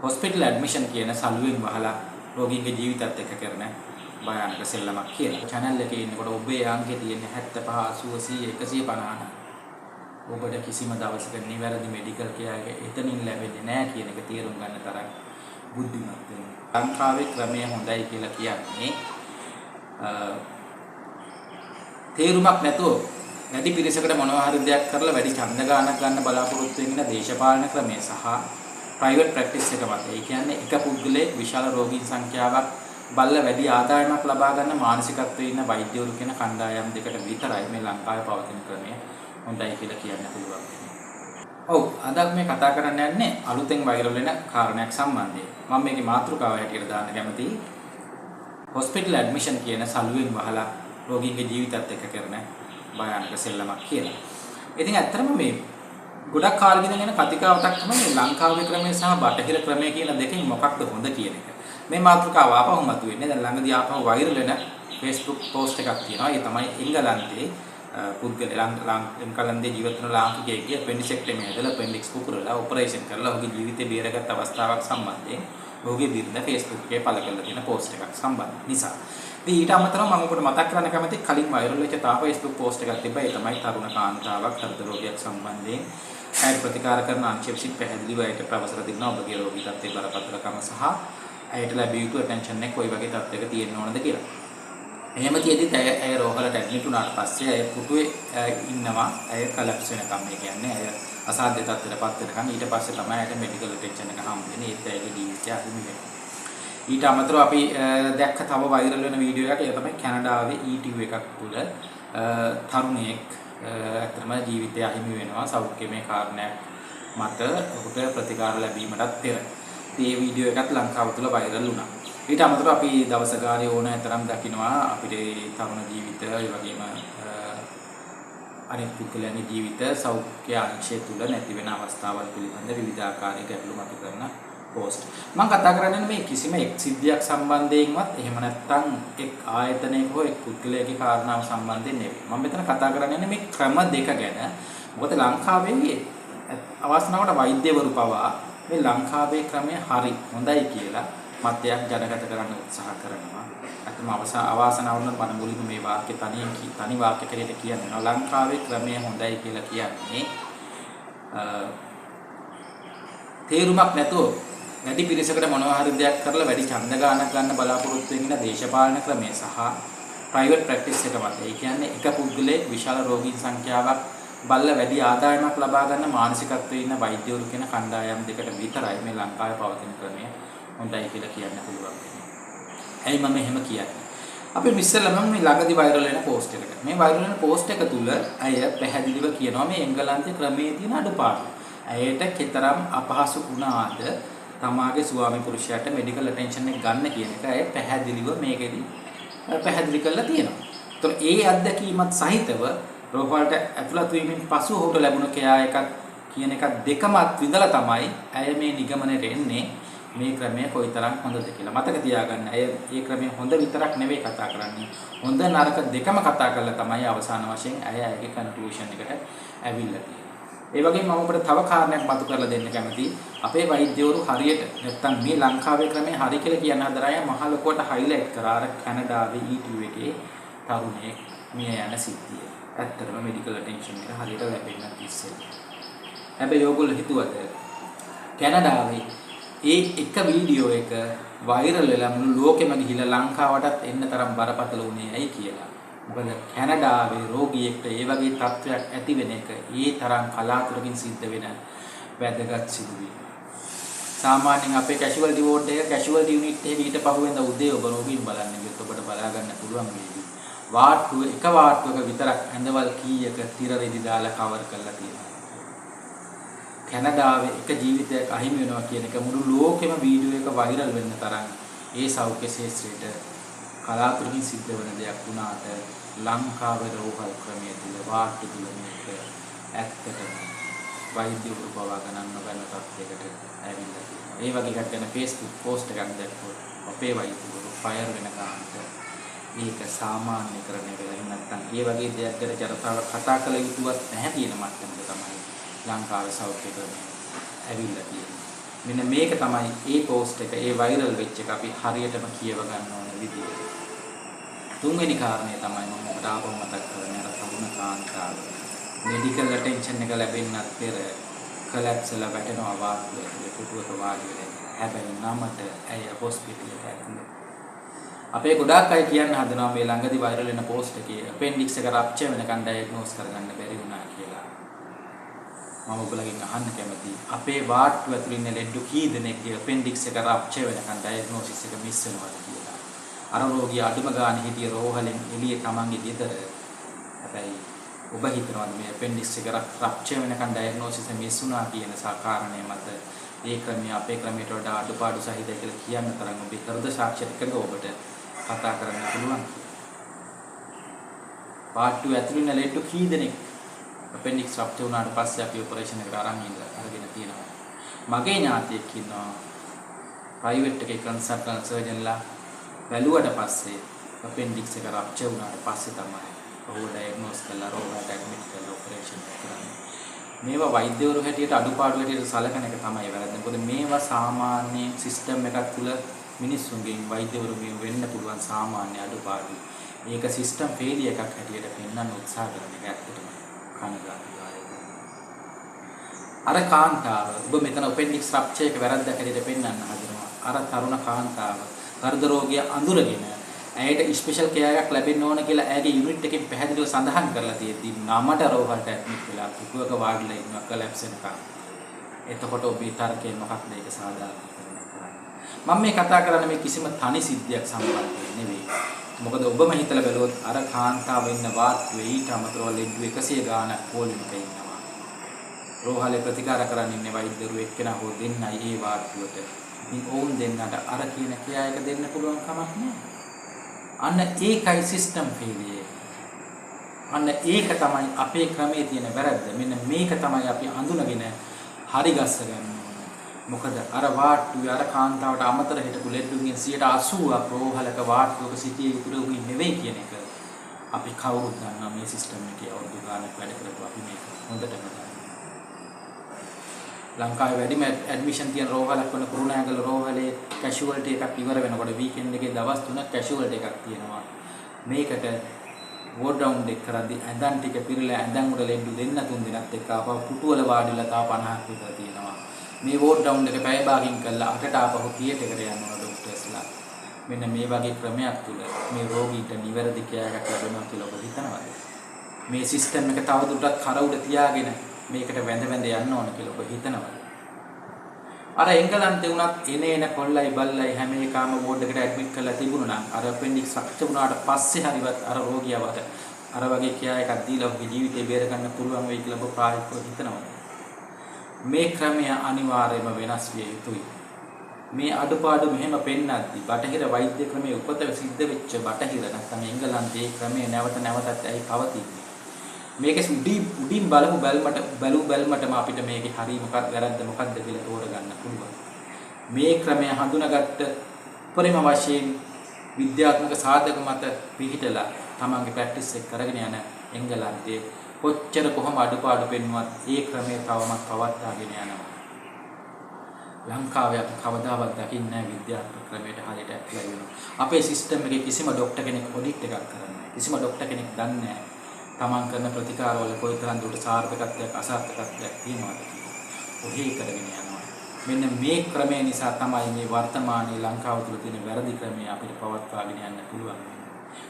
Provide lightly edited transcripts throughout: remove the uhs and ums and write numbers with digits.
Hospital admission කියන සල්ුවෙන් වහලා රෝගීන්ගේ ජීවිතත් එක්ක කරන භයානක සෙල්ලමක් කියලා. චැනල් එකේ ඉන්නකොට ඔබේ අංකේ තියෙන 75 80 100 150 ඔබට කිසිම දවසක නිවැරදි මෙඩිකල් කෙයාර් එක එතනින් ලැබෙන්නේ නැහැ කියන එක තේරුම් ගන්න තරම් බුද්ධිමත් වෙන්න. ලංකාවේ ක්‍රමය හොඳයි කියලා කියන්නේ තේරුමක් නැතුව වැඩි පිරිසකට මොනවා හරි දෙයක් කරලා වැඩි ඡන්ද ගාණක් ගන්න බලාපොරොත්තු වෙන දේශපාලන ක්‍රමය සහ ප්‍රයිවට් ප්‍රැක්ටිස් එක මත. ඒ කියන්නේ එක පුද්ගලයෙක් විශාල රෝගීන් සංඛ්‍යාවක් බලලා වැඩි ආදායමක් ලබා ගන්න මානසිකත්වයේ ඉන්න වෛද්‍යවරු කියන කණ්ඩායම් දෙකට විතරයි මේ ලංකාවේ පවතින ක්‍රමය හොඳයි කියලා කියන්න පුළුවන්. ඔව්, අද අපි මේ කතා කරන්න යන්නේ අලුතෙන් වෛරල් වෙන කාරණයක් සම්බන්ධයෙන්. මම මේකේ මාතෘකාව හැටියට දාන්න කැමතියි. හොස්පිටල් ඇඩ්මිෂන් කියන සල්ුවෙන් වහලා රෝගීන්ගේ ජීවිතත් එක්ක කරන භයානක සෙල්ලමක් කියලා. ඉතින් ඇත්තටම මේ ගොඩක් කාලෙ ඉඳන් එන කතිකාවතක් තමයි මේ ලංකාවේ ක්‍රමය සහ බටහිර ක්‍රමය කියන දෙකෙන් මොකක්ද හොඳ කියන එක. මේ මාතෘකාව ආපහු මතුවෙන්නේ දැන් ළඟදී ආපහු වෛරල් වෙන Facebook post එකක් තියෙනවා. ඒ තමයි එංගලන්තයේ පුද්ගලයා එංගලන්තයේ ජීවත් වෙන ලාංකිකයෙක්ගේ ඇපෙන්ඩිසෙක්ටමි හදලා ඇපෙන්ඩික්ස් පුපුරලා ඔපරේෂන් කරලා ඔහුගේ ජීවිතය බේරගත් අවස්ථාවක් සම්බන්ධයෙන් ඔහුගේ බිරිඳ Facebook එකේ පළ කරලා තියෙන පෝස්ට් එකක් සම්බන්ධ නිසා. ඉතින් ඊට අමතරව මම ඔබට මතක් කරන්න කැමතියි කලින් වෛරල් වෙච්ච තව Facebook post එකක් තිබ්බා. ඒ තමයි තරුණ කාන්තාවක් හෘද රෝගයක් සම්බන්ධයෙන් ඇයට ප්‍රතිකාර කරන අංශය විසින් පැහැදිලිව ඇයට පවසලා තිබුණා ඔබගේ රෝගී තත්ත්වයේ බරපතලකම සහ ඇයට ලැබිය යුතු ඇටෙන්ෂන් එක කොයි වගේ තත්ත්වයක තියෙන්න ඕනද කියලා. එහෙම තියෙද්දිත් ඇය රෝහලට ඇඩ්මිට් වුණාට පස්සේ ඇය පුටුවේ ඉන්නවා. ඇය කොලැප්ස් වෙනකම්, ඒ කියන්නේ ඇය අසාධ්‍ය තත්ත්වයට පත් වෙනකම්. ඊට පස්සේ තමයි ඇයට මෙඩිකල් ඇටෙන්ෂන් එක හම්බ වෙන්නේ. ඒත් ඇයගේ ජීවිතය අහිමි වෙනවා. ඊට අමතරව අපි දැක්ක තව වෛරල් වෙන වීඩියෝ එකක්, ඒ තමයි කැනඩාවේ ETU එකක් තුල තරුණයෙක් ඇත්තටම ජීවිතය අහිමි වෙනවා සෞඛ්‍යමය කාරණයක් මත ඔහුට ප්‍රතිකාර ලැබීමටත් පෙර. ඉතින් මේ වීඩියෝ එකත් ලංකාව තුල වෛරල් වුණා. ඊට අමතරව අපි දවස ගානේ ඕනෑ තරම් දකිනවා අපිට තරුණ ජීවිත, ඒ වගේම අනෙක් පුද්ගලයන්ගේ ජීවිත සෞඛ්‍ය අංශය තුල නැති වෙන අවස්ථාවල් පිළිබඳ විවිධාකාරයේ ගැටලු මතු කරන පෝස්ට්. මම කතා කරන්නේ මේ කිසිම එක් සිද්ධියක් සම්බන්ධයෙන්වත් එහෙම නැත්නම් එක් ආයතනයක හෝ එක් පුද්ගලයෙකුගේ කාරණාව සම්බන්ධයෙන් නෙවෙයි. මම මෙතන කතා කරන්නේ මේ ක්‍රම දෙක ගැන. මොකද ලංකාවේ අවස්ථාවකට වෛද්‍යවරු පවා මේ ලංකාවේ ක්‍රමය හරි හොඳයි කියලා මතයක් ජනගත කරන්න උත්සාහ කරනවා. ඇත්තම අවාසනාව වුණත් මම මුලින්ම මේ වාක්‍ය තනියෙන් තනි වාක්‍ය කෙරෙට කියන්නේ ලංකාවේ ක්‍රමය හොඳයි කියලා කියන්නේ තේරුමක් නැතුව වැඩි පිරිසකට මොනවා හරි දෙයක් කරලා වැඩි ඡන්ද ගාණක් ගන්න බලාපොරොත්තු වෙන දේශපාලන ක්‍රමය සහ ප්‍රයිවට් ප්‍රැක්ටිස් එක මත. ඒ කියන්නේ එක පුද්ගලයෙක් විශාල රෝගීන් සංඛ්‍යාවක් බලලා වැඩි ආදායමක් ලබා ගන්න මානසිකත්වයේ ඉන්න වෛද්‍යවරු කියන කණ්ඩායම් දෙකට විතරයි මේ ලංකාවේ පවතින ක්‍රමය හොඳයි කියලා කියන්න පුළුවන් වෙන්නේ. ඇයි මම එහෙම කියන්නේ? අපි ඉස්සෙල්ලාම මේ ළඟදි වෛරල් වෙන පෝස්ට් එකකට. මේ වෛරල් වෙන පෝස්ට් එක තුල ඇය පැහැදිලිව කියනවා මේ එංගලන්තයේ ක්‍රමයේ තියෙන අඩුපාඩු. ඇයට කෙතරම් අපහසු වුණාද තමාගේ ස්වාමි පුරුෂයාට මෙඩිකල් ඇටෙන්ෂන් එක ගන්න කියන එක ඇය පැහැදිලිව මේකෙදි පැහැදිලි කරලා තියෙනවා. ඒතර ඒ අත්දැකීමත් සහිතව රෝහලට ඇතුළත් වීමෙන් පසු ඔහුට ලැබුණ කෙයා එකක් කියන එක දෙකම අත්විඳලා තමයි ඇය මේ නිගමනයට එන්නේ මේ ක්‍රමය කොයිතරම් හොඳද කියලා. මතක තියාගන්න, ඇය මේ ක්‍රමය හොඳ විතරක් නෙවෙයි කතා කරන්නේ. හොඳ නරක දෙකම කතා කරලා තමයි අවසාන වශයෙන් ඇය ඇයගේ කන්ක්ලූෂන් එකට ඇවිල්ලා තියෙන්නේ. ඒ වගේම මම ඔබට තව කාරණයක් මතු කරලා දෙන්න කැමතියි. අපේ වෛද්‍යවරු හරියට නැත්තම් මේ ලංකාවේ ක්‍රමය හරි කියලා කියන හදන අය මහ ලොකුවට හයිලයිට් කරා අර කැනඩාවේ ETU එකේ තරුණයෙක් මිය යන සිද්ධිය. ඇත්තටම මෙඩිකල් ඇටෙන්ෂන් එක හරියට ලැබෙන්නේ නැති ඉස්සෙල්ලා. හැබැයි ඔයගොල්ලෝ හිතුවද කැනඩාවේ ඒ එක වීඩියෝ එක වෛරල් වෙලා මුළු ලෝකෙම ගිහිල්ලා ලංකාවටත් එන්න තරම් බරපතල වුණේ ඇයි කියලා? මොකද කැනඩාවේ රෝගියෙක්ට ඒ වගේ තත්ත්වයක් ඇති වෙන එක ඒ තරම් කලාතුරකින් සිද්ධ වෙන වැදගත් සිදුවීමක්. සාමාන්‍යයෙන් අපේ කැෂුවල්ටි වෝඩ් එක කැෂුවල්ටි යුනිට් එකේ ඊට පහුවෙන්ද උදේ ඔබ රෝගීන් බලන්න ගියොත් ඔබට බලා ගන්න පුළුවන් වේවි. වාට්ටුව එක වාට්ටුවක විතරක් ඇඳවල් කීයක තිර රෙදි දාලා කවර් කරලා තියෙනවා. කැනඩාවේ එක ජීවිතයක් අහිමි වෙනවා කියන එක මුළු ලෝකෙම වීඩියෝ එක වෛරල් වෙන්න තරම් ඒ සෞඛ්‍ය ක්ෂේත්‍රයට කලාතුරකින් සිද්ධ වෙන දෙයක් වුණාට ලංකාවේ රෝහල් ක්‍රමය තුල වාට්ටු තුල මේක ඇත්තටම වෛද්‍යවරු පවා ගණන් නොගන්න තත්යකට ඇවිල්ලා තියෙනවා. ඒ වගේ එකක් ගැන Facebook post එකක් දැක්කොත් අපේ වෛද්‍යවරු ෆයර් වෙන ගානට මේක සාමාන්‍යකරණය වෙලා එහෙම නැත්නම් ඒ වගේ දෙයක් ගැන ජනතාව කතා කළ යුතුවත් නැහැ කියන මට්ටමට තමයි ලංකාවේ සෞඛ්‍ය ක්‍රමය ඇවිල්ලා තියෙන්නේ. මෙන්න මේක තමයි ඒ පෝස්ට් එක, ඒ වෛරල් වෙච්ච එක අපි හරියටම කියව ගන්න ඕන විදිය. තුන්වෙනි කාරණය තමයි මම ඔබට ආපහු මතක් කරන්නේ අර තරුණ කාන්තාව. මෙඩිකල් ඇටෙන්ෂන් එක ලැබෙන්නත් පෙර කොලැප්ස් වෙලා වැටෙනවා වාට්ටුව ඇතුලේ පුටුවක වාඩි වෙලා. හැබැයි නමට ඇය හොස්පිටල් එක ඇතුලේ. අපේ ගොඩාක් අය කියන්න හදනවා මේ ළඟදි වෛරල් වෙන පෝස්ට් එකේ අපෙන්ඩික්ස් එක රප්චර් වෙනකන් ඩයග්නෝස් කරගන්න බැරි වුණා කියලා. මම ඔයගොල්ලන්ගෙන් අහන්න කැමතියි. අපේ වාට්ටුව ඇතුලේ ඉන්න ලෙඩ්ඩු කී දෙනෙක්ගේ අපෙන්ඩික්ස් එක රප්චර් වෙනකන් ඩයග්නෝසිස් එක මිස් වෙනවද කියලා. අර රෝගියා අඩුම ගානේ හිටිය රෝහලෙන් එළියේ තමන්ගේ ගෙදර. හැබැයි ඔබ හිතනවාද මේ අපෙන්ඩික්ස් එක රප්චර් වෙනකන් ඩයග්නෝසිස් එක මිස් වුණා කියන කාරණය මත ඒ ක්‍රමය අපේ ක්‍රමයට වඩා අඩුපාඩු සහිතයි කියලා කියන්න තරම් ඔබේ හෘද සාක්ෂියට එකඟව ඔබට කතා කරන්න පුළුවන්. වාට්ටුව ඇතුළේ ඉන්න ලෙඩ්ඩු කී දෙනෙක් අපෙන්ඩික්ස් රප්චර් වුණාට පස්සේ අපි ඔපරේෂන් එකට අරන් ඉඳලා අරගෙන තියෙනවා. මගේ ඥාතියෙක් ඉන්නවා ප්‍රයිවට් එකේ කන්සල්ටන්ට් සර්ජන්ලා බැලුවට පස්සේ අපෙන්ඩික්ස් එක රප්චර් වුණාට පස්සේ තමයි ඔහුව ඩයග්නෝස් කරලා රෝහලට ඇඩ්මිට් කරලා ඔපරේෂන් එක කරන්නේ. මේවා වෛද්‍යවරු හැටියට අඩුපාඩු හැටියට සලකන එක තමයි වැරද්ද. මොකද මේවා සාමාන්‍ය සිස්ටම් එකක් තුල මිනිස්සුන්ගෙන් වෛද්‍යවරුන්ගෙන් වෙන්න පුළුවන් සාමාන්‍ය අඩුපාඩු. මේක සිස්ටම් ෆේලියර් එකක් හැටියට පෙන්වන්න උත්සාහ කරන එක ඇත්තටම කනගාටුදායකයි. අර කාන්තාව ඔබ මෙතන අපෙන්ඩික්ස් රප්චර් එක වැරද්දක් හැටියට පෙන්වන්න හදනවා. අර තරුණ කාන්තාව හෘද රෝගය අඳුරගෙන ඇයට ස්පෙෂල් කෙයාර් එකක් ලැබෙන්න ඕන කියලා ඇයගේ යුනිට් එකෙන් පැහැදිලිව සඳහන් කරලා තියෙද්දි නමට රෝහලට ඇඩ්මිට් වෙලා පුටුවක වාඩිලා ඉන්නවා කොලැප්ස් වෙනකන්. එතකොට ඔබේ තර්කය මොකක්ද ඒක සාධාරණීකරණය කරන්න. මම මේ කතා කරන්නේ මේ කිසිම තනි සිද්ධියක් සම්බන්ධයෙන් නෙවෙයි. මොකද ඔබම හිතලා බැලුවොත් අර කාන්තාව ඉන්න වාට්ටුවේ ඊට අමතරව ලෙඩ්ඩු 100 ගාණක් පොලිමක ඉන්නවා. රෝහලේ ප්‍රතිකාර කරන්න ඉන්නේ වෛද්‍යවරු එක්කෙනා හෝ දෙන්නයි ඒ වාට්ටුවට. ඉතින් ඔවුන් දෙන්නට අර කියන කෙයා එක දෙන්න පුළුවන් කමක් නෑ. අන්න ඒකයි සිස්ටම් ෆේලියර්. අන්න ඒක තමයි අපේ ක්‍රමයේ තියෙන වැරද්ද. මෙන්න මේක තමයි අපි අඳුනගෙන හරි ගස්ස ගන්න ඕන. මොකද අර වාට්ටුවේ අර කාන්තාවට අමතර හිටපු ලෙඩ්ඩුන්ගෙන් 80%ක් රෝහලක වාට්ටුවක සිටිය යුතු රෝගීන් නෙවෙයි කියන එක අපි කවුරුත් දන්නවා. මේ සිස්ටම් එකේ අවුරුදු ගානක් වැඩ කරපු අපි මේක හොඳටම දන්නවා. ලංකාවේ වැඩිම ඇඩ්මිෂන් තියෙන රෝහලක් වන කුරුණෑගල රෝහලේ කැෂුවල්ටි එකක් ඉවර වෙනකොට වීකෙන්ඩ් එකේ දවස් 3ක් කැෂුවල්ටි එකක් තියෙනවා. මේකට වෝඩ් රවුන්ඩ් එක කරද්දී ඇඳන් ටික පිරিলা ඇඳන් උඩ ලෙඩ්ඩු දෙන්න තුන් දෙනත් එක්ක ආපහු පුටුවල වාඩිලා තව 50ක් විතර තියෙනවා. මේ වෝඩ් රවුන්ඩ් එක පැය භාගකින් කරලා 8ට ආපහු තියටර් එකට යන්න ඕන ඩොක්ටර්ස්ලා. මෙන්න මේ වගේ ක්‍රමයක් තුල මේ රෝගීන්ට නිවැරදි කෙයාර් එකක් ලැබෙනවා කියලා ඔබ හිතනවද? මේ සිස්ටම් එක තවදුරටත් කර උඩ තියාගෙන මේකට වැඳ වැඳ යන්න ඕන කියලා ඔබ හිතනවද? අර එංගලන්තේ වුණත් එන එන කොල්ලයි බල්ලයි හැම එකම වෝඩ් එකට ඇඩ්මිට් කරලා තිබුණා නම් අර අපෙන්ඩික්ස් රප්චර් වුණාට පස්සේ හරිවත් අර රෝගියාවට අර වගේ කෙයාර් එකක් දීලා ඔහුගේ ජීවිතේ බේර ගන්න පුළුවන් වෙයි කියලා ඔබ ප්‍රායෝගිකව හිතනවද? මේ ක්‍රමය අනිවාර්යයෙන්ම වෙනස් විය යුතුයි. මේ අඩුපාඩු මෙහෙම පෙන්නද්දි බටහිර වෛද්‍ය ක්‍රමයේ උපත සිද්ධ වෙච්ච බටහිර නැත්නම් එංගලන්තයේ ක්‍රමය නැවත නැවතත් ඇයි පවතින්නේ? මේක උඩින් බලමු බැල්මට බැලු බැල්මටම අපිට මේකේ හරි මොකක්ද වැරද්ද මොකක්ද කියලා තෝරගන්න පුළුවන්. මේ ක්‍රමය හඳුනාගත්ත උපරිම වශයෙන් විද්‍යාත්මක සාධක මත පිහිටලා තමන්ගේ ප්‍රැක්ටිස් එක කරගෙන යන එංගලන්තයේ කොච්චර කොහොම අඩුපාඩු පෙන්නුවත් ඒ ක්‍රමය තවමත් පවත්වාගෙන යනවා. ලංකාවේ අපි කවදාවත් දකින්නේ නැහැ විද්‍යාත්මක ක්‍රමයට හරියට ඇප්ලයි වෙනවා. අපේ සිස්ටම් එකේ කිසිම ඩොක්ටර් කෙනෙක් ඔඩිට් එකක් කරන්නේ නැහැ. කිසිම ඩොක්ටර් කෙනෙක් දන්නේ නැහැ තමන් කරන ප්‍රතිකාරවල කොයිතරම් දුරට සාර්ථකත්වයක් අසාර්ථකත්වයක් තියෙනවද කියලා. ඔහේ කරගෙන යනවා. මෙන්න මේ ක්‍රමය නිසා තමයි මේ වර්තමානයේ ලංකාව තුළ තියෙන වැරදි ක්‍රමය අපිට පවත්වාගෙන යන්න පුළුවන් වෙන්නේ.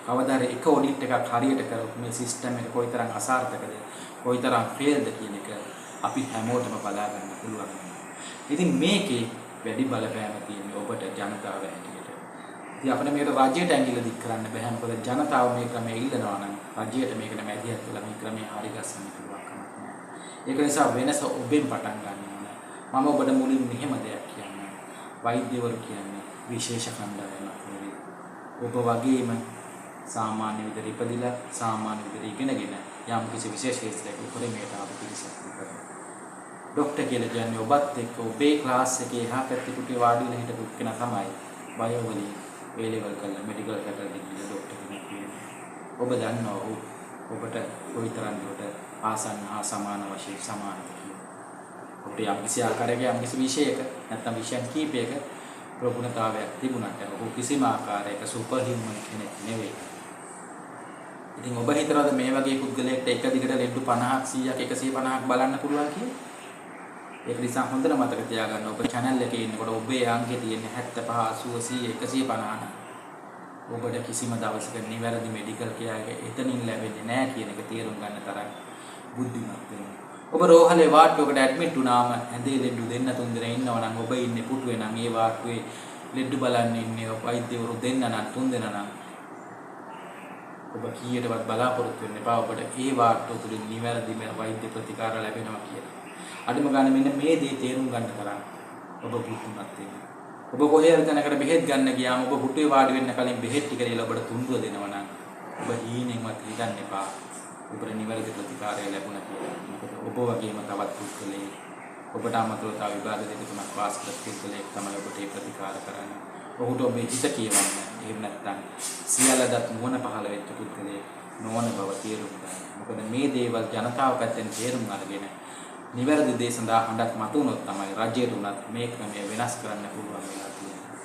කවදා හරි එක ඔඩිට් එකක් හරියට කරොත් මේ සිස්ටම් එක කොයිතරම් අසාර්ථකද කොයිතරම් ෆේල්ද කියන එක අපි හැමෝටම බලා ගන්න පුළුවන් වෙනවා. ඉතින් මේකේ වැඩි බලපෑම තියෙන්නේ ඔබට ජනතාව හැටියට. ඉතින් අපිට මේකට රජයට ඇඟිල්ල දික් කරන්න බෑ. මොකද ජනතාව මේ ක්‍රමය ඉල්ලනවා නම් රජයට මේකට මැදිහත් වෙලා මේ ක්‍රමය හරි ගස්සන්න පුළුවන් කමක් නෑ. ඒක නිසා වෙනස ඔබෙන් පටන් ගන්න ඕන. මම ඔබට මුලින් මෙහෙම දෙයක් කියන්නම්. වෛද්‍යවරු කියන්නේ විශේෂ කණ්ඩායමක් නෙවෙයි. ඔබ වගේම සාමාන්‍ය විදිහට ඉපදිලා සාමාන්‍ය විදිහට ඉගෙනගෙන යම් කිසි විශේෂ ක්ෂේත්‍රයක උපරිමයට ආපු පිරිසක් විතරයි. ඩොක්ටර් කියලා කියන්නේ ඔබත් එක්ක ඔබේ ක්ලාස් එකේ එහා පැත්තේ කුටියේ වාඩි වෙලා හිටපු කෙනා තමයි බයෝ වලින් ඒ ලෙවල් කරලා මෙඩිකල් ෆැකල්ටි ගිහලා ඩොක්ටර් කෙනෙක් වෙන්නේ. ඔබ දන්නවා ඔහු ඔබට කොයිතරම් දුරට ආසන්න හා සමාන වශයෙන් සමානද කියලා. ඔහුට යම්කිසි ආකාරයක යම්කිසි විෂයක නැත්නම් විෂයන් කීපයක ප්‍රගුණතාවයක් තිබුණාට ඔහු කිසිම ආකාරයක සුපර් හියුමන් කෙනෙක් නෙවෙයි. ඉතින් ඔබ හිතනවද මේ වගේ පුද්ගලයෙක්ට එක දිගට ලෙඩ 50ක් 100ක් 150ක් බලන්න පුළුවන් කියලා? ඒක නිසා හොඳට මතක තියාගන්න, ඔබ channel එකේ ඉන්නකොට ඔබේ අංකේ තියෙන 75 80 100 150 නම් ඔබට කිසිම දවසක නිවැරදි මෙඩිකල් කෙයාර් එක එතනින් ලැබෙන්නේ නැහැ කියන එක තේරුම් ගන්න තරම් බුද්ධිමත් වෙන්න. ඔබ රෝහලේ වාට්ටුවකට ඇඩ්මිට් වුණාම ඇඳේ ලෙඩු දෙන්න තුන් දෙනා ඉන්නවා නම්, ඔබ ඉන්නේ පුටුවේ නම්, ඒ වාට්ටුවේ ලෙඩු බලන්න ඉන්නේ වෛද්‍යවරු දෙන්න නම් තුන් දෙනා නම්, ඔබ කීයටවත් බලාපොරොත්තු වෙන්න එපා ඔබට ඒ වාට්ටුව තුළින් නිවැරදිම වෛද්‍ය ප්‍රතිකාර ලැබෙනවා කියලා. අඩුම ගානේ මෙන්න මේ දේ තේරුම් ගන්න තරම් ඔබ බුද්ධිමත් වෙන්න. ඔබ කොහේ හරි තැනකට බෙහෙත් ගන්න ගියාම ඔබ පුටුවේ වාඩි වෙන්න කලින් බෙහෙත් ටික දීලා ඔබට තුන්දුව දෙනවා නම් ඔබ හීනෙන්වත් හිතන්න එපා ඔබට නිවැරදි ප්‍රතිකාරය ලැබුණා කියලා. මොකද ඔබ වගේම තවත් පුද්ගලයෙක්, ඔබට අමතරව තව විභාග දෙක තුනක් පාස් කරපු පුද්ගලයෙක් තමයි ඔබට ඒ ප්‍රතිකාර කරන්නේ. ඔහුට ඔබේ හිත කියවන්න, එහෙම නැත්නම් සියල්ල දත් නුවණ පහළ වෙච්ච පුද්ගලයෙක් නොවන බව තේරුම් ගන්න. මොකද මේ දේවල් ජනතාව පැත්තෙන් තේරුම් අරගෙන නිවැරදි දේ සඳහා හඬක් මතුවුනොත් තමයි රජයට උනත් මේ ක්‍රමය වෙනස් කරන්න පුළුවන් වෙලා තියෙන්නේ.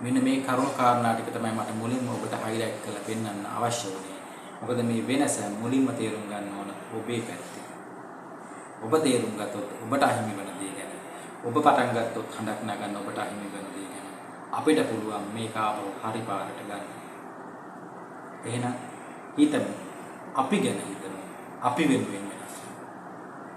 මෙන්න මේ කරුණු කාරණා ටික තමයි මට මුලින්ම ඔබට හයිලයිට් කරලා පෙන්වන්න අවශ්‍ය වුණේ. මොකද මේ වෙනස මුලින්ම තේරුම් ගන්න ඕන ඔබේ පැත්තේ. ඔබ තේරුම් ගත්තොත් ඔබට අහිමි වෙන දේ ගැන, ඔබ පටන් ගත්තොත් හඬක් නගන්න ඔබට අහිමි වෙන දේ ගැන අපිට පුළුවන් මේක ආපහු හරි පාරට ගන්න. එහෙනම් හිතමු, අපි ගැන හිතමු, අපි වෙනුවෙන්